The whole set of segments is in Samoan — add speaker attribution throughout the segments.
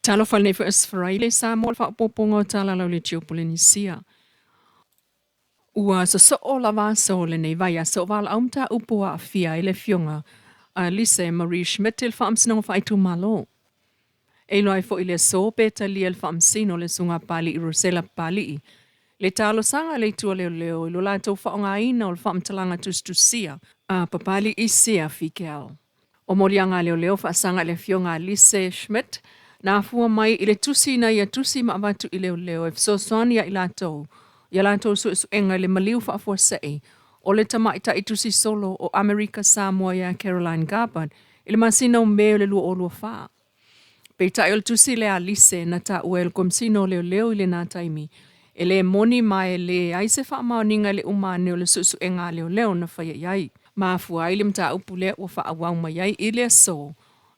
Speaker 1: Talofa lenei foi Aso Faraile, Samoa le faaopoopoga o tala lau le Geopolenisia. Ua sosoo lava aso o lenei vaiaso o valaau mataupu ua aafia ai le Afioga a Lise Marie Schmidt i le Faamasinoga Faaitumalo. E iloa ai foi i le aso pe talia e le Faamasino le Susuga a Papalii Rosella Papalii le talosaga a le Itu a Leoleo i lo latou faaaogaina o le faamatalaga tusitusia a Papalii Sia Fikel. O moliaga a leoleo faasaga i le Afioga a Lise Schmidt na afua mai i le tusi na ia tusi ma avatu i leoleo e fesoasoani ia i latou i a latou suesuega i le maliu faafuasei o le tamaitai tusi solo o Amerika Samoa ia Caroline Garbutt i le masina o Me o le 2024. Peitai o le tusi lea a Lise na taua e le Komesina o Leoleo i lena taimi, e le moni ma e leai se faamaoniga i le uma ane o le suesuega a leoleo na faia i ai. Mafua ai le mataupu lea ua faaauau mai ai i le aso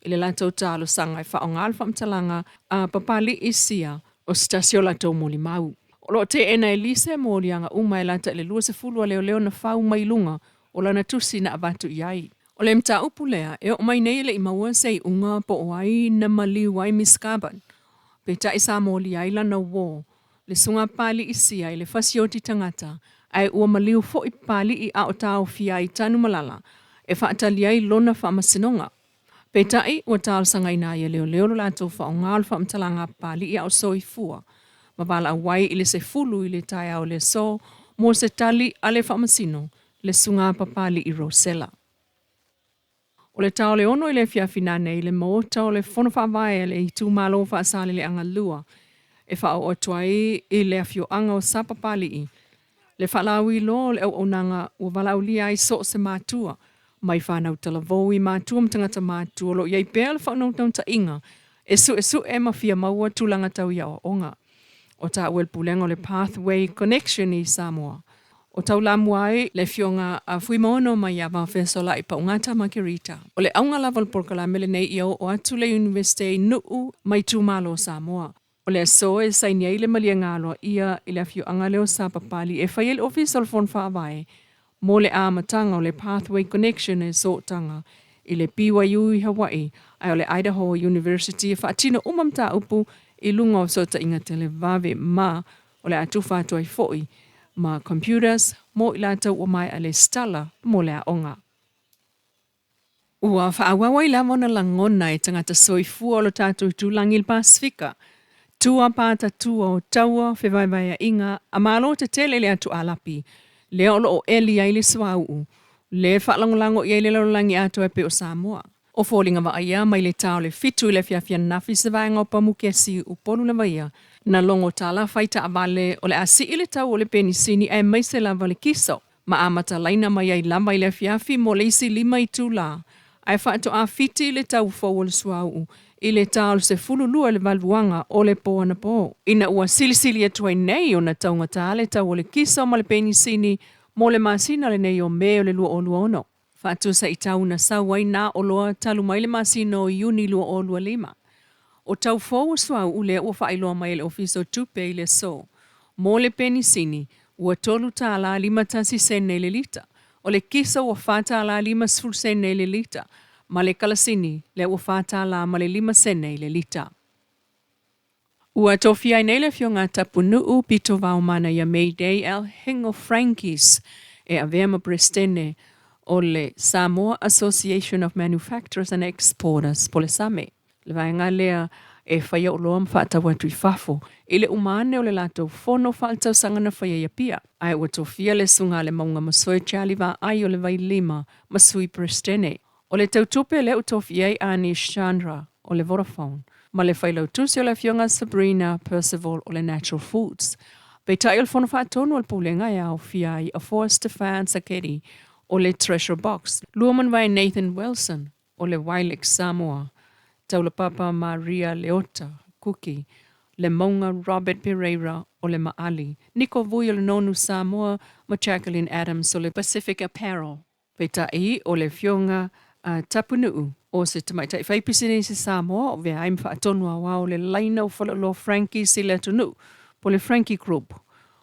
Speaker 1: i le latou talosaga e faaaoga le faamatalaga a Papalii Sia o se tasi o latou molimau. O lo o teena e Lise moliaga uma e lata i le 20 a leoleo na fau mai luga o lana tusi na avatu i ai. O le mataupu lea e oo mai nei e le i maua se iuga po o ai na maliu ai Miss Garbutt. Peitai sa molia ai lana uō, le Susuga Papalii Sia i le fasioti tagata, ae ua maliu foi Papalii a o taofia ai Tanumalala e faatali ai lona faamasinoga. Peitai, ua talosagaina ai e leoleo lo latou faaaoga o le faamatalaga a Papalii a o soifua ma valaau ai i le 10 i le taeao o le aso mo se tali a le faamasino, le Susuga Papalii Rosella. O le ta o le 6 i le afiafi nanei i le Maota o le Fono Faavae a le Itumalo Faasaleleaga 2 e faaoo atu ai i le afioaga o Sapapalii le faalauiloa o le auaunaga ua valaaulia ai so o se matua mai fanau talavou i matua ma tagata matutua o lo o i ai pea le faanaunautaiga e suesue ma fia maua tulaga tau i aoaoga. O taua e le Pulega o le Pathway Connection i Samoa. O taulamua ai le Afioga a Fuimaono Maiava Fesolai Paugata Makerita. O le auga lava o le polokalame lenei ia oo atu le Iunivesite i nuu ma itumalo o Samoa. O le aso e saini ai le maliega aloaia i le afioaga lea o Sapapalii e fai ai le Ofisa o le Fono Faavae mo le amataga o le Pathway Connection e sootaga i le BYU i Hawaii ae o le Idaho University e faatino uma mataupu i luga o fesootaiga televave ma o le a tufa atu ai foi ma computers mo i latou ua maea lesitala mo le aoga. Ua faaauau ai lava ona lagona e tagata soifua o lo tatou itulagi i le Pasefika, tua pata tua o taua fevaevaeaʻiga a malo tetele i le atu Alapi, lea o lo o eli ai le suauu, le faalagolago i ai le lalolagi atoa e pei o Samoa. O foliga vaaia mai le ta o le 7 i le afiafi ananafi se vaega o Pamukesi Upolu lava ia na logo tala fai taavale o le a sii le tau o le penisini aemaise lava le kiso ma amata laina mai ai lava i le afiafi mo le isi 5 itula ae faatoa 7 le tau fou o le suauu i le ta o le 12 i le valuaga o le po anapo. Ina ua silisili atu ai nei ona taugata le tau o le kiso ma le penisini mo le masina lenei o Me o le 2026. Faatusa i tau na sau ai nā oloa talu mai le masina o Iuni 2025. O tau fou o suauu lea ua faailoa mai e le Ofisa o Tupe i le aso. Mo le penisini, ua $3 51 sene i le lita. O le kiso ua $4 50 sene i le lita, ma le kalasini lea ua $4 ma le 5 sene i le lita. Ua tofia ai nei le Afioga a Tapunuu Pito Vaomana ia Mayday L. Hingo Frankies e avea ma Peresetene o le Samoa Association of Manufacturers and Exporters po o le SAME. Le vaega lea e faia oloa ma faatau atu i fafo i le uma ane o le latou fono faaletausaga na faia i Apia. Ae ua tofia le Susuga a Lemauga Masoe Charlie Vaai o le Vailima ma Sui Peresetene. O le tautupe lea ua tofia ai Anish Chandra o le Vodafone ma le failautusi o le Afioga Sabrina Percival o le Natural Foods. Peitai o le Fono Faatonu a le Pulega e aofia ai Afoa Stefan Sacchetti o le Treasure Box, Luamanuvai Nathan Wilson o le Wilex Samoa, Taulapapa Maria Leota Kuki, Lemauga Robert Pereira o le Maali, Niko Vui o le Nonu Samoa ma Jacqueline Adams o le Pacific Apparel. Peitai, o le Afioga a Tapunuu, o se tamaitai faipisinisi Samoa o vea ai ma faatonu aoao o le laina o faleoloa Frankie's i le atunuu, po o le Frankie Group.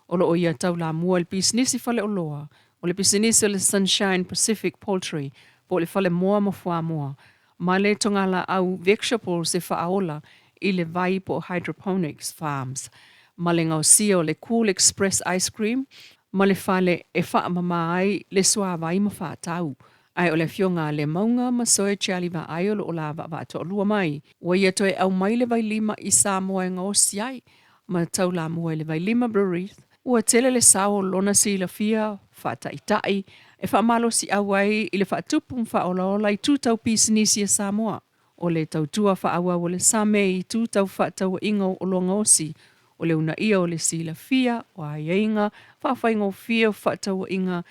Speaker 1: O lo o ia taulamua i le pisinisi faleoloa, o le pisinisi o le Sunshine Pacific Poultry, po o le falemoa ma fuamoa, ma le togalaau vegetables e faaola i le vai po o hydroponics farms ma le gaosia o le Cool Express Ice Cream ma le fale e faamama ai le suavai ma faatau. Ae o le afioga a Lemauga ma Soe Charlie Vaai o lo o la vaavaa toalua mai, ua ia toe aumai le vailima i Samoa e gaosi ai ma taulamua i le Vailima Breweries. Ua tele le sao o lona silafia faataitai e faamalosiau ai i le faatupu ma faaolaola i itu tau pisinisi a Samoa. O le tautua faaauau o le Same i itu tau fefaatauaiga o oloa gaosi, o le uunaia o le silafia, o aiaiga faafaigofie o fefaatauaiga,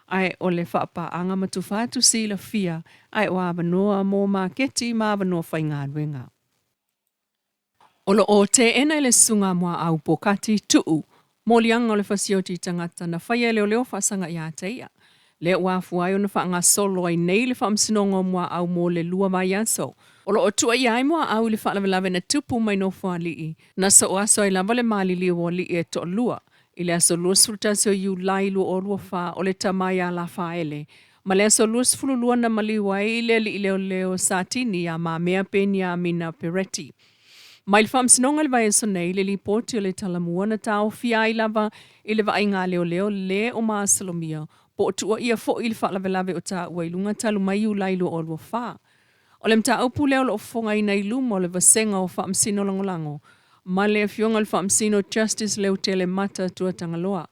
Speaker 1: ae o le faapaaga ma tufa atu silafia ae o avanoa mo maketi ma avanoa faigaluega. O lo o teena e le Susuga Muaau Pokati Tuu moliaga o le fasioti tagata na faia e leoleo faasaga ia te ia. Lea ua afua ai ona faagasolo ai nei le faamasinoga o Muaau mo le 2 vaiaso. O lo o tuuaia ai Muaau i le faalavelave na tupu mai Nofoalii, na soo aso ai lava le maliliu o alii e toalua i le aso 21 o Iulai 2024 o le tama ia Lafaele, ma le aso 22 na maliu ai le alii leoleo Satini ia Mamea Peniamina Peretti. Mai le Faamasinoga i le vaiaso nei le lipoti o le Talamua na taofia ai lava i le vaaiga a leoleo le o masalomia po o tuuaia foi i le faalavelave o taua i luga talu mai Iulai 2024. O le mataupu lea o lo o fofogaina i luma o le Vasega o Faamasino Lagolago ma le Afioga i le Faamasino Justice Leutele Mata Tuatagaloa.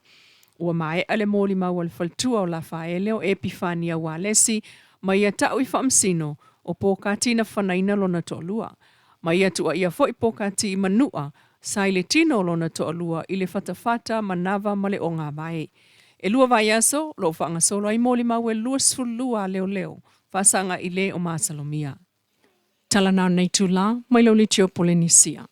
Speaker 1: Ua maea le molimau a le faletua o Lafaele o Epifania Ualesi ma ia ta'u i faamasino o Pokati na fanaina lona toalua. Ma ia tuuaia foi Pokati i Manua sa i le tino o lona toalua i le fatafata manava ma le ogāvae. E 2 vaiaso o lo o faagasolo ai molimau e 22 a leoleo faasaga i le o masalomia. Tala na o nei itulā mai le Auliti o Polenisia.